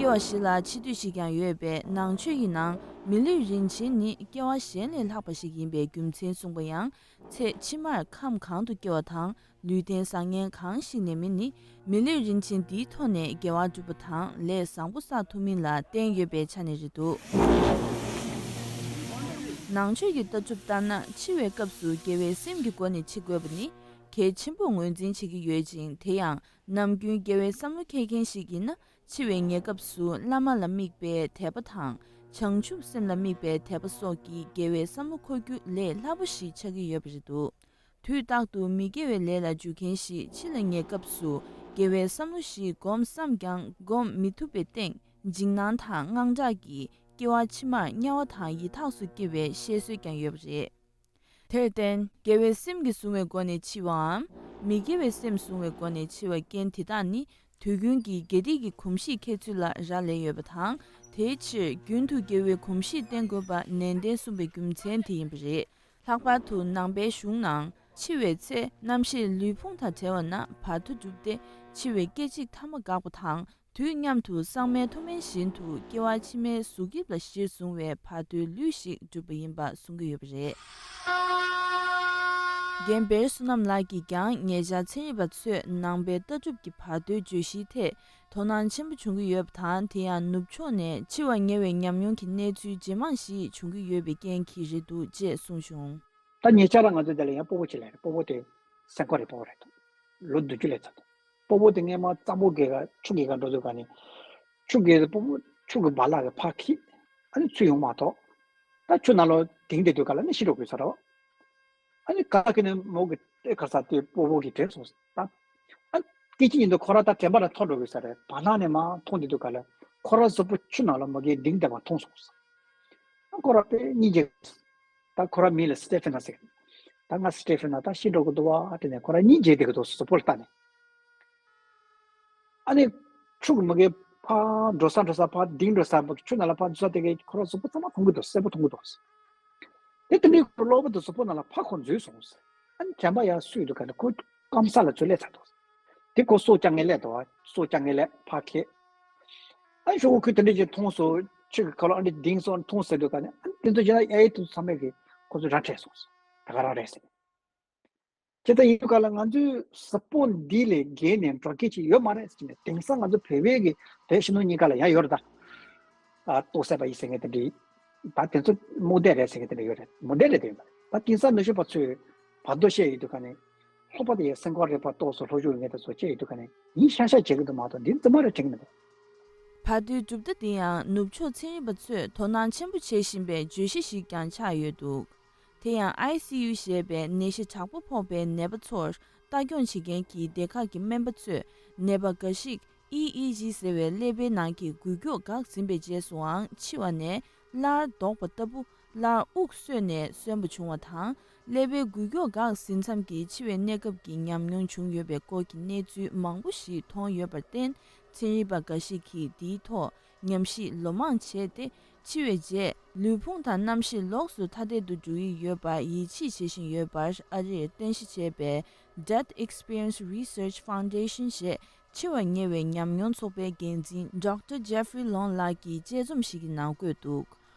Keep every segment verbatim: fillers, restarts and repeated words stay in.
སྐྱེ་བ་བཞི་ལ་འཆི་དུས་ཤིག་ཀྱང་ཡོད་པས། ནང་ཆོས་ཀྱི་ནང་མི་ལུས་རིན་ཆེན་ནི་སྐྱེ་བ་གཞན་ལས་ལྷག་པ་ཞིག་ཡིན་པའི་རྒྱུ་མཚན་གསུངས་པ་ཡང་། ཚེ་ཕྱི་མར་ཁམས་གང་དུ་སྐྱེ་བ་དང་ལུས་རྟེན་བཟང་ངན་གང་ཞིག་ལེན་མིན་ནི། མི་ལུས་རིན་ཆེན་འདིའི་ཐོག་ནས་དགེ་བ་སྒྲུབ་པ་དང་ལས་བཟང་པོ་བསགས་ཐུབ་མིན་ལ་བརྟེན་ཡོད་པའི་ཆ་ནས་རེད་འདུག། ནང་ཆོས་ཀྱི་ལྟ་གྲུབ་ལྟར་ན། འཆི་བའི་སྐབས་སུ་དགེ་བའི་སེམས་ཀྱི་སྒོ་ནས་འཆི་དགོས་པ་ནི་གལ་ཆེན་པོར་ངོས་འཛིན་བྱེད་ཀྱི་ཡོད་ཅིང་། དེ་ཡང་ནམ་རྒྱུན་དགེ་བའི་བསམ་བློ་འཁྱེར་མཁན་ཞིག་ཡིན་ན། འཆི་བའི་ཉེ་སྐབས་སུ་བླ་མ་ལ་དམིགས་པའི་དད་པ་དང་། བྱང་ཆུབ་སེམས་ལ་དམིགས་པའི་དད་པ་སོགས་ཀྱི་དགེ་བའི་བསམ་བློ་འཁོར་རྒྱུ་ལས་སླ་པོ་ཞིག་ཆགས་ཀྱི་ཡོད་པ་རེད་འདུག། དུས་རྟག་ཏུ་མི་དགེ་བའི་ལས་ལ་འཇུག་མཁན་ཞིག་འཆི་ལ་ཉེ་སྐབས་སུ་དགེ་བའི་བསམ་བློ་ཞིག་སྒོམ་བསམ་ཀྱང་སྒོམ་མི་ཐུབ་པའི་སྟེང་། འཇིགས་སྣང་དང་དངངས་སྐྲག་གིས་སྐྱེ་བ་ཕྱི་མར་དམྱལ་བ་དང་ཡི་དྭགས་སུ་སྐྱེ་བའི་བཤད་སྲོལ་ཀྱང་ཡོད་པ་རེད། དེར་བརྟེན། དགེ་བའི་སེམས་ཀྱིས་བཟུང་བའི་སྒོ་ནས་འཆི་བའམ། མི་དགེ་བའི་སེམས་བཟུང་བའི་སྒོ་ནས་འཆི་བའི་རྐྱེན་དེ་དག་ནི། དུས་རྒྱུན་གྱི་དགེ་སྡིག་གི་གོམས་གཤིས་འཁྱེར་ཚུལ་ལ་རག་ལས་ཡོད་པ་དང་། དེའི་ཕྱིར་རྒྱུན་དུ་དགེ་བའི་གོམས་གཤིས་བསྟེན་དགོས་པ་ནན་ཏན་གསུངས་པའི་རྒྱུ་མཚན་དེ་ཡིན་པ་རེད། ལྷག་པར་དུ་ནང་པའི་གཞུང་ནང་། འཆི་བའི་ཚེ་རྣམ་ཤེས་ལུས་ཕུང་དང་བྲལ་བ་ན་བར་དོ་གྲུབ་སྟེ། འཆི་བའི་སྐད་ཅིག་ཐ་མ་འགག་པ་དང་། དུས་མཉམ་དུ་སྲང་མའི་མཐོ་དམན་བཞིན་དུ་སྐྱེ་བ་ཕྱི་མའི་གཟུགས་དབྱིབས་ལ་གཞིར་བཟུང་བའི་བར་དོའི་ལུས་ཤིག་གྲུབ་པ་ཡིན་པ་གསུང་གི་ཡོད་པ་རེད། རྒན་བེར་བསོད་ནམས་ལགས་ཀྱིས་ཀྱང་ཉེ་ཆར་ཚན་རིག་པ་ཚོས་ནང་པའི་ལྟ་གྲུབ་ཀྱི་བར་དོའི་བརྗོད་གཞིའི་ཐད་དོ་སྣང་ཆེན་པོ་བྱུང་གི་ཡོད་པ་དང་། དེ་ཡང་ནུབ་ཕྱོགས་ནས་འཆི་བ་ཉེ་བའི་ཉམས་མྱོང་གི་གནས་ཚུལ་ཇེ་མང་ཞིག་བྱུང་གི་ཡོད་པའི་རྐྱེན་གྱིས་རེད་འདུག་ཅེས་གསུངས་བྱུང་། ད་ཉེ་ཆར་ང་ཚོ་འདི་ལ་ཡང་སྤོ་བོ་ཅིག་ལས་རེད། སྤོ་བོ་དེ་སེམས་ཁོག་རེད། སྤོ་བོ་རེད། ལོ་བདུན་ཅུ་ལས་ཚར་འདུག། སྤོ་བོ་དེ་སྔས་མ་གཙང་པོ་དགེ་ག་ཆུ་དགེ་ག་འགྲོ་དུས་ག་ནས་ཆུ་དགེ་སྤོ་བོ་ཆུ་གི་བ་ལ་གི་ཕར་འཁྱེར། ཨ་ནི་ཚུར་ཡོང་མ་ཐོག། ད་ཆུ་ནང་ལོགས་དེང་བསྡད་དུས་ག་ལ་ནི་ཤི་འགྲོ་དགོས་ས་རེད། ཨ་ནི་ག་གི་ནས་མོ་གི་ཨེ་ག་ས་དེ་སྤོ་བོ་གི་དྲན་སོང་ད། ཨ་སྐད་ཅིག་ཉིན་དུ་ཁོ་ར་ད་དྲན་པ་ལ་ཐོར་འགྲོ་དགོས་ས་རེད། བར་སྣང་ནས་མར་མཐོང་བསྡད་དུས་ག་ལ་ཁོ་ར་གཟུགས་པོ་ཆུ་ནང་ལ་མོ་གིས་ལྡིང་བསྡད་པ་མཐོང་སོང་། ཨ་ཁོ་ར་དཔེ་སྙིང་རྗེ། ད་ཁོ་ར་མིང་ལ་སི་ཏེ་ཕི་ན་ཟེར། ད་ང་སི་ཏེ་ཕི་ན་ད་ཤི་འགྲོ་གི་འདུག་བ་དྲན་ནས་ཁོ་ར་སྙིང་རྗེ་བསྡད་ཀྱི་འདུག་གཟུགས་པོ་ལ་ལྟ་ནས། ཨ་ནི་ཆུ་གི་མ་གི་ཕར་འགྲོ་ས་འགྲོ་ས་ཕར་ལྡིང་འགྲོ་ས་ཆུ་ནང་ལ་ཕར་འཛུལ་ས་དེ་གའི་ཁོ་ར་གཟུགས་པོ་ཚང་མ་མཐོང་གི་འདུག། གསལ་པོ་མཐོང་གི་འདུག། དེ་དེ་འདྲའི་ཁོ་གློ་བུར་དུ་གཟུགས་པོ་ནང་ལ་ཕར་ཁོ་འཛུལ་སོང་། ཨ་ནི་དྲན་པ་ཡར་སོས་འདུག་ག་ནི་ཁོ་སྐམ་ས་ལ་ཚུར་སླེབས་ཚར་འདུག། དེ་ཁོ་སྲོག་བསྐྱབས་ངེས་སླེབས་འདུག། སྲོག་བསྐྱབས་ངེས་སླེབས་ཕར་ཁྱེར། ཨ་ཤོག་གུ་ཁོས་དེ་འདྲ་ཅིག་མཐོང་སོང་། ཆུ་གི་ཁ་ལོ་ཨ་འདྲ་ལྡིང་སོང་མཐོང་ཟེར་དུས་ག་ནས་ཨ་དེ་ཚོ་བྱས་ན་ཨེ་དུ་ཚང་མས་གི་ཁོ་ཚོ་ར་འཕྲད་སོང་། ད་ག་རང་རེད་ཟེར། ཇི་ལྟར་ཡིན་དུས་ག་ལ་ང་ཚོའི་གཟུགས་པོ་འདི་ལས་བརྒལ་ནས་འགྲོ་མཁན་ཅིག་ཡོད་མ་རེད་ཟེར་ནས། དེང་སང་ང་ཚོ་བོད་པའི་གི་བོད་ཕྱི་ནང་གཉིས་ཀ་ལ་ཡང་ཡོད་རེད་ད། ཨ་རྟོགས་སད་པ་ཡིན་ཟེར་མཁན་དེ་འདྲ། ད་དེ་ཚོ་རྨོངས་དད་རེད་ཟེར་མཁན་དེ་འདྲ་ཡོད་རེད། རྨོངས་དད་རེད་དེ་ཡོད་མ་རེད། ད་དེང་སང་ནུབ་ཕྱོགས་པ་ཚོས་བར་དོ་བཤད་ཡོད་དུས་ག་ནས། ལྷོ་པ་དེ་ཡང་སེམས་ཁོག་རེད་པ། ཏོག་སོ་ལྷོ་ཕྱོགས་ངེས་དེ་ཚོ་བཅད་ཡོད་དུས་ག་ནས་ཡིན་ཤ་ཤ་བྱེད་ཀྱི་འདུག་མ་གཏོགས་འདི་རྫུན་མ་རེད་དྲན་གྱི་མི་འདུག། བར་དོའི་གྲུབ་མཐའ་འདི་ཡང་ནུབ་ཕྱོགས་ཚན་རིག་པ་ཚོས་དོ་སྣང་ཆེན་པོ་བྱེད་བཞིན་པའི་བརྗོད་གཞི་ཞིག་ཀྱང་ཆགས་ཡོད་འདུག། དེ་ཡང་ཨའི་སི་ཡུ་ཞེས་པའི་ནད་གཞི་དྲག་པོ་ཕོག་པའི་ནད་པ་ཚོར་ལྟ་སྐྱོང་བྱེད་མཁན་གྱི་སྡེ་ཁག་གི་སྨན་པ་ཚོས་ནད་པ་འགའ་ཞིག་ཨི་ཨི་ཇི་ཟེར་བའི་ཀླད་པའི་ནང་གི་འགུལ་སྐྱོད་འགག་ཟིན་པའི་རྗེས་སུའང་འཆི་བ་ནས་སླར་ལྡོག་པ་ལྟ་བུ། སླར་དབུགས་གསོས་ནས་གསོན་པོ་བྱུང་བ་དང་། ཀླད་པའི་འགུལ་སྐྱོད་འགག་ཟིན་མཚམས་ཀྱི་འཆི་བའི་གནས་སྐབས་ཀྱི་ཉམས་མྱོང་བྱུང་ཡོད་པའི་སྐོར་གྱི་གནས་ཚུལ་མང་པོ་ཞིག་མཐོང་ཡོད་པར་བརྟེན། ཚན་རིག་པ་འགའ་ཞིག་གིས་འདིའི་ཐོག་ཉམས་ཞིབ་ལོ་མང་བྱས་ཏེ། འཆི་བའི་རྗེས་ལུས་ཕུང་དང་རྣམ་ཤེས་ལོགས་སུ་ཐ་དད་དུ་འགྲོ་ཡི་ཡོད་པར་ཡིད་ཆེས་བྱེད་བཞིན་ཡོད་པར་ཨ་རིར་རྟེན་གཞི་བྱས་པའི་Death Experience Research Foundation ཞེས་འཆི་བ་ཉེ་བའི་ཉམས་མྱོང་ཚོགས་པའི་འགན་འཛིན་Doctor Jeffrey Long ལགས་ཀྱིས་དཔྱད་རྩོམ་ཞིག་གི་ནང་བཀོད་འདུག།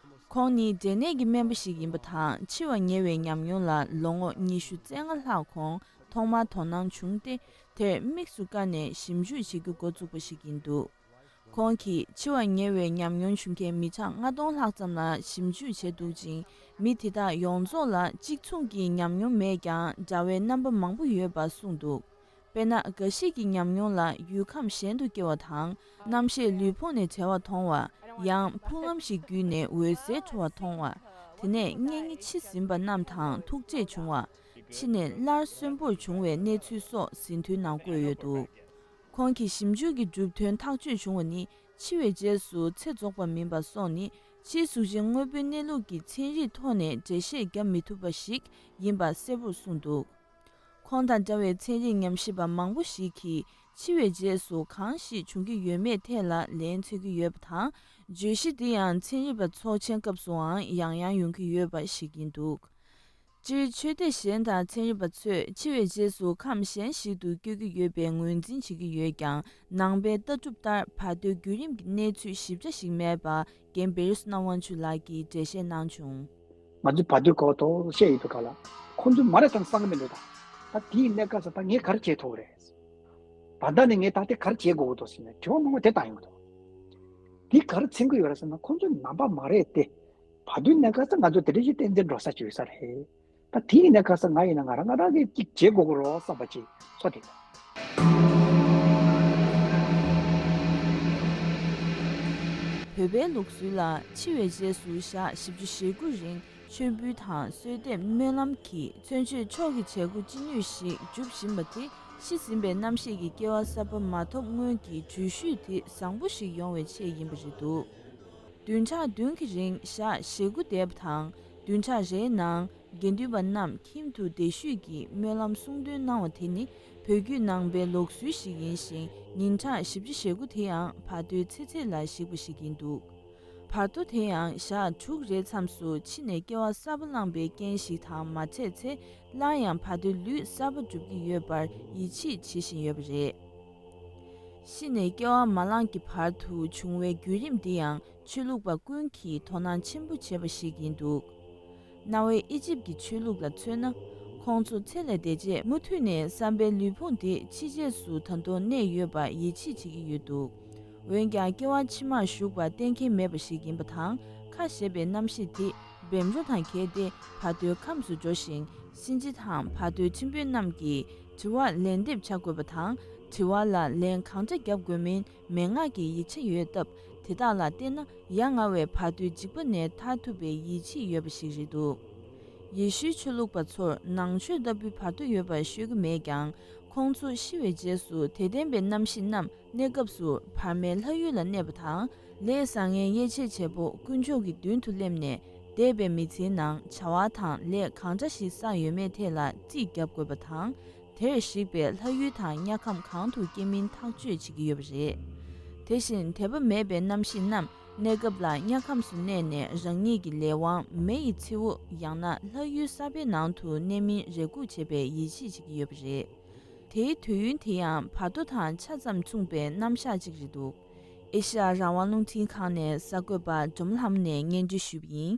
ཁོང་ནི་འབྲས་ནད་ཀྱི་སྨན་པ་ཞིག་ཡིན་པ་དང་། འཆི་བ་ཉེ་བའི་ཉམས་མྱོང་ལ་ལོ་ངོ་ཉི་ཤུ་རྩ་ལྔ་ལྷག་གོང་ཐོག་མར་དོ་སྣང་བྱུང་སྟེ། དེར་དམིགས་སུ་བཀར་ནས་ཞིབ་འཇུག་བྱེད་རྒྱུ་འགོ་བཙུགས་པ་ཞིག་ཡིན་འདུག། ཁོང་གིས་འཆི་བ་ཉེ་བའི་ཉམས་མྱོང་བྱུང་མཁན་མི་གྲངས་ལྔ་སྟོང་ལྷག་ཙམ་ལ་ཞིབ་འཇུག་བྱས་འདུག་ཅིང་། མི་དེ་དག་ཡོངས་རྫོགས་ལ་གཅིག་མཚུངས་ཀྱི་ཉམས་མྱོང་མེད་ཀྱང་འདྲ་བའི་རྣམ་པ་མང་པོ་ཡོད་པ་གསུངས་འདུག། དཔེར་ན། འགའ་ཞིག་གི་ཉམས་མྱོང་ལ་ཡུལ་ཁམས་གཞན་དུ་སྐྱེ་བ་དང་། རྣམ་ཤེས་ལུས་ཕུང་ནས་བྲལ་བ་མཐོང་བ། ཡང་། ཕུང་ལམ་ཞིག་བརྒྱུད་ནས་འོད་ཟེར་འཕྲོ་བ་མཐོང་བ། དེ་ནས་གཉེན་ཉེ་འཆི་ཟིན་པ་རྣམས་དང་ཐུག་འཕྲད་བྱུང་བ། འཆི་ནས་སླར་གསོན་པོར་བྱུང་བའི་གནས་ཚུལ་སོགས་ཟིན་ཐོའི་ནང་བཀོད་ཡོད་འདུག། ཁོང་གི་ཞིབ་འཇུག་གི་གྲུབ་དོན་ཐག་གཅོད་བྱུང་བ་ནི། འཆི་བའི་རྗེས་སུ་ཚེ་རྫོགས་པ་མིན་པ་སོགས་ནི། ཕྱིའི་གཟུགས་ཅན་དངོས་པོའི་གནས་ལུགས་ཀྱི་ཚན་རིག་ཐོག་ནས་འགྲེལ་བཤད་བརྒྱབ་མི་ཐུབ་པ་ཞིག་ཡིན་པ་གསལ་པོར་གསུངས་འདུག། ཁོང་དང་འདྲ་བའི་ཚན་རིག་ཉམས་ཞིབ་པ་མང་པོ་ཞིག་གིས་འཆི་བའི་རྗེས་སུ་གང་ཞིག་འབྱུང་གི་ཡོད་མེད་ཐད་ལ་ལན་འཚོལ་གྱི་ཡོད་པ་དང་། བརྗོད་གཞི་འདི་ཡང་ཚན་རིག་པ་ཚོགས་ཆེན་སྐབས་སུའང་ཡང་ཡང་ཡོང་གི་ཡོད་པ་ཞིག་ཡིན་འདུག། སྤྱིར་ཆོས་སྡེ་གཞན་དང་ཚན་རིག་པ་ཚོས་འཆི་བའི་རྗེས་སུ་ཁམས་གཞན་ཞིག་ཏུ་བསྐྱོད་ཀྱི་ཡོད་པའི་ངོས་འཛིན་བྱེད་ཀྱི་ཡོད་ཀྱང་། ནང་པའི་ལྟ་གྲུབ་ལྟར་བར་དོའི་བརྒྱུད་རིམ་གྱི་གནས་ཚུལ་ཞིབ་ཆ་ཞིག་མེད་པ། རྒན་བེ་རི་སུ་ན་དབང་ཕྱུག་ལགས་ཀྱིས་འགྲེལ་བཤད་གནང་བྱུང་། ང་ཚོས་བར་དོའི་སྐོར་དུ་བཤད་ཡོད་པའི་སྐབས་ལ། ཁོང་ཚོས་མ་རེད་དང་བསམ་གྱི་མི་འདུག་ད་ད་དེའི་གནས་སྐབས་སུ་ད་ངས་ག་རེ་བྱེད་ཐུབ་རེད། ད་ལྟ་ནས་ངས་ད་དེ་ག་རེ་བྱེད་དགོས་ཀྱི་འདུག་ཟེར་ནས་དྲི་བ་མང་པོ་དེ་བཏང་ཡོང་གི་འདུག་དེ་ག་རེ་མཚོན་གྱི་ཡོད་རེད་ཟེར་ན། ཁོང་ཚོ་ནང་པ་མ་རེད་དེ། བར་དོའི་གནས་སྐབས་སུ་ང་ཚོ་དེ་འདྲ་ཞིག་ཏན་ཏན་འགྲོ་ས་ཅིག་ཡོད་ས་རེད། ད་དེའི་གནས་སྐབས་སུ་ང་ཡིན་ན་ང་རང་ང་རང་གིས་ཅིག་བྱེད་དགོས་ཀྱི་རེད་བསམ་པ་ཅིག་ཚོར་བསྡད་ཡོད། བོད་པའི་ལུགས་སྲོལ་ལ་འཆི་བའི་རྗེས་སུ་ཞག་བཞི་བཅུ་ཞེ་དགུ་རིང་མཆོད་འབུལ་དང་གསོལ་འདེབས་སྨོན་ལམ་གྱིས་མཚོན་བྱེད་མཆོག་གི་བྱེད་སྒོ་ཅི་ནུས་ཤིག་སྒྲུབ་བཞིན་པ་དེ། ཤི་ཟིན་པའི་རྣམ་ཤེས་ཀྱིས་སྐྱེ་བ་གསར་པ་མ་ཐོབ་སྔོན་གྱི་འགྲུལ་བཞུད་དེ་བཟང་པོ་ཞིག་ཡོང་བའི་ཆེད་ཡིན་པ་རེད་འདུག་བདུན་ཕྲག་བདུན་གྱི་རིང་ཞག་ཞེ་དགུ་འདས་པ་དང་། བདུན་ཕྲག་རེའི་ནང་དགེ་འདུན་པ་རྣམས་ཁྱིམ་དུ་བསྡད་བཞུད་ཀྱིས་སྨོན་ལམ་གསུང་འདོན་གནང་བ་དེ་ནི་བོད་བརྒྱུད་ནང་པའི་ལུགས་སྲོལ་ཞིག་ཡིན་ཞིང་། ཉིན་གྲངས་བཞི་བཅུ་ཞེ་དགུ་དེ་ཡང་བར་དོའི་ཚེ་ཚད་ལ་གཞིགས་པ་ཞིག་ཡིན་འདུག་བར་དོ་དེ་ཡང་ཞག་དྲུག་རེའི་མཚམས་སུ་འཆི་ནས་སྐྱེ་བ་གསར་པ་བླངས་པའི་རྐྱེན་ཞིག་དང་མ་འཕྲད་ཚེ། སླར་ཡང་བར་དོའི་ལུས་གསར་པ་སྒྲུབ་ཀྱི་ཡོད་པར་ཡིད་ཆེས་བྱེད་བཞིན་ཡོད་པ་རེད། ཤི་ནས་སྐྱེ་བ་མ་བླངས་ཀྱི་བར་དུ་བྱུང་བའི་བརྒྱུད་རིམ་འདི་ཡང་ཆོས་ལུགས་པ་ཀུན་གྱིས་དོ་སྣང་ཆེན་པོ་བྱེད་པ་ཞིག་ཡིན་འདུག་གནའ་བོའི་ཨི་ཇིབ་ཀྱི་ཆོས་ལུགས་ལ་མཚོན་ན། ཁོང་ཚོ་ཚེ་ལས་འདས་རྗེས་མུ་མཐུད་ནས་བསམ་པའི་ལུས་ཕུང་དེ་ཕྱི་རྗེས་སུ་ད་དུང་གནས་ཡོད་པར་ཡིད་ཆེས་བྱེད་ཀྱི་ཡོད་འདུག་འོན་ཀྱང་སྐྱེ་བ་ཕྱི་མར་ཞུགས་པ་གཏན་འཁེལ་མེད་པ་ཞིག་ཡིན་པ་དང་། ཁ་ཞེས་པའི་རྣམ་ཤེས་དེ་བེམ་རོ་དང་འགལ་ཏེ་བར་དོའི་ཁམས་སུ་འགྲོ་ཞིང་། གཤིན་རྗེ་དང་བར་དོའི་ཁྲིམས་དཔོན་རྣམས་ཀྱིས་དྲི་བར་ལན་འདེབས་བྱ་དགོས་པ་དང་། དྲི་བ་ལ་ལན་གང་འདྲ་བརྒྱབ་དགོས་མིན་མན་ངག་གི་ཡིག་ཆ་ཡོད་སྟབས། དེ་དག་ལ་བལྟས་ན་ཡ་ང་བའི་བར་དོའི་འཇིགས་པ་ནས་ཐར་ཐུབ་པའི་ཡིད་ཆེས་ཡོད་པ་ཞིག་རེད་འདུག་ཡེ་ཤུའི་ཆོས་ལུགས་པ་ཚོར་ནང་ཆོས་ལྟ་བུའི་བར་དོ་ཡོད་པར་ཤོད་ཀྱི་མེད་ཀྱང་། ཁོང་ཚོ་ཤི་བའི་རྗེས་སུ་དད་ལྡན་པའི་རྣམ་ཤེས་རྣམས་གནས་སྐབས་སུ་བར་མའི་ལྷ་ཡུལ་ལ་གནས་པ་དང་། ལས་བཟང་ངན་དབྱེ་འབྱེད་བྱེད་པོ་དཀོན་མཆོག་གི་མདུན་དུ་སླེབས་ནས། འདས་པའི་མི་ཚེའི་ནང་བྱ་བ་དང་ལས་གང་འདྲ་ཞིག་བསགས་ཡོད་མེད་ཐད་ལ་རྩིས་བརྒྱབ་དགོས་པ་དང་། དེར་གཞིགས་པའི་ལྷ་ཡུལ་དང་དམྱལ་ཁམས་གང་དུ་སྐྱེ་མིན་ཐག་གཅོད་བྱེད་ཀྱི་ཡོད་པ་རེད། དེ་བཞིན་དད་པ་མེད་པའི་རྣམ་ཤེས་རྣམས་གནས་སྐབས་ལ་དམྱལ་ཁམས་སུ་གནས་ནས་རང་ཉིད་ཀྱི་ལས་དབང་མེ་ཡི་མཚེའུ་ཡང་ན་ལྷ་ཡུལ་གསར་པའི་ནང་དུ་གནས་མིན་རེ་སྒུག་བྱེད་པའི་ཡིད་ཆེས་བྱེད་ཀྱི་ཡོད་པ་རེད། དེའི་དུས་ཡུན་དེ་ཡང་བར་དོ་དང་ཆ་ཙམ་མཚུངས་པའི་རྣམ་གཞག་ཅིག་རེད་འདུག་ཨེ་ཤ་ཡ་རང་དབང་རླུང་འཕྲིན་ཁང་ནས་གསར་འགོད་པ་འབྲོམ་ལྷམ་ནས་སྙན་སྒྲོན་ཞུས་པ་ཡིན།